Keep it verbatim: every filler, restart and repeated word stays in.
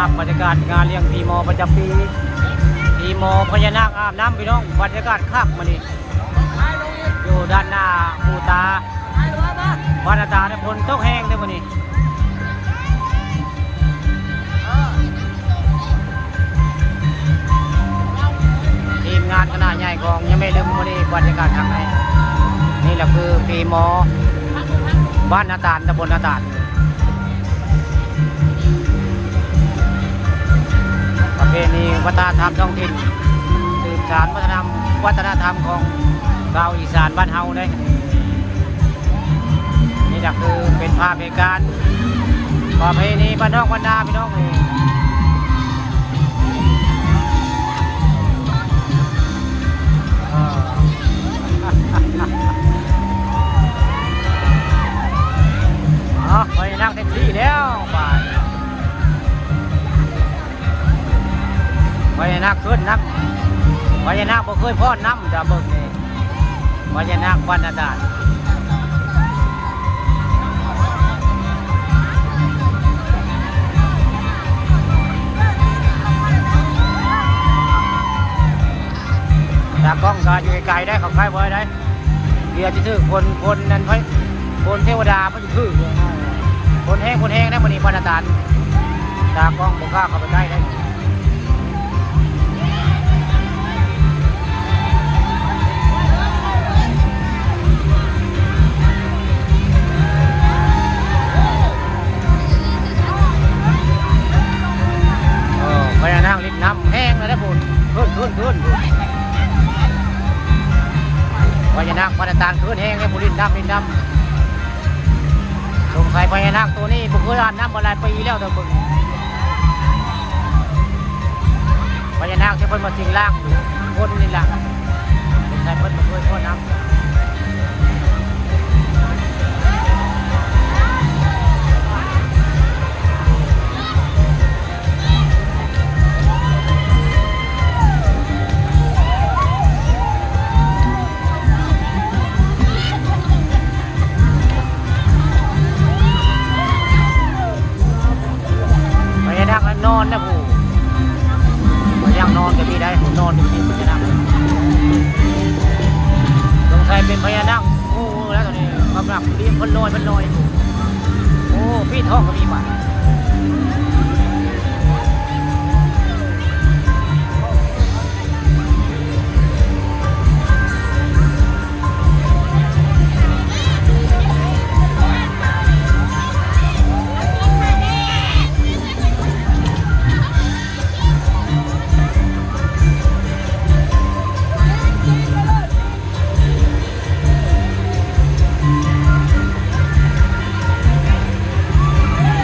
ครับ บรรยากาศงานเลี้ยงผีหมอประจำปี ผีหมอพญานาคอาบน้ำพี่น้อง บรรยากาศคักมื้อนี้ อยู่ด้านหน้าปู่ตา บ้านนาตาดเนี่ยฝนตกแฮงเด้อมื้อนี้ ทีมงานคณะใหญ่ของยังไม่ลืมมื้อนี้ บรรยากาศทางใน นี่แหละคือผีหมอ บ้านนาตาด ตำบลนาตาด ประเพณีวัฒนธรรมท้องถิ่น สืบสานวัฒนธรรม วัฒนธรรมของชาวอีสานบ้านเฮาเด้ นี่ก็คือเป็นภาพเหตุการณ์ประเพณีบ้านนอกบ้านนาพี่น้องเอ้ย เออ เอาไปนั่งแท็กซี่แล้วบาด พญานาคขึ้นนำ พญานาคบ่เคยพ้นนำ จะเบิ่งนี่ พญานาคบ้านนาตาด ตากล้องก็อยู่ไกลๆได้ เขาใกล้บ่ได้ เดี๋ยวจะถือคน คนนั้นไผ คนเทวดา คือ คนแฮง คนแฮงนะมื้อนี้บ้านนาตาด ตากล้องบ่กล้าเข้าไปใกล้ได้ เออ พญานาคลินน้ำแฮงเลยนะพุ้น ขึ้น ขึ้น ขึ้น พญานาคบ้านนาตาดขึ้นแฮงเลยพุ้น ลินน้ำ ลินน้ำ สงสัยพญานาคตัวนี้บ่เคยอาบน้ำมาหลายปีแล้วเด้อเบิ่ง พญานาคที่เพิ่นมาสิงร่างคนนี่ล่ะ สงสัยเพิ่นบ่เคยพ้นน้ำ พญานาคนั้นนอนนะผู้ พญานาคนอนก็มีได้ ผู้นอนก็มีพญานาค สงสัยเป็นพญานาคโอ้แล้วตอนนี้กำลังเลี้ยงคนน้อย คนน้อยผู้ โอ้ พี่ท้องก็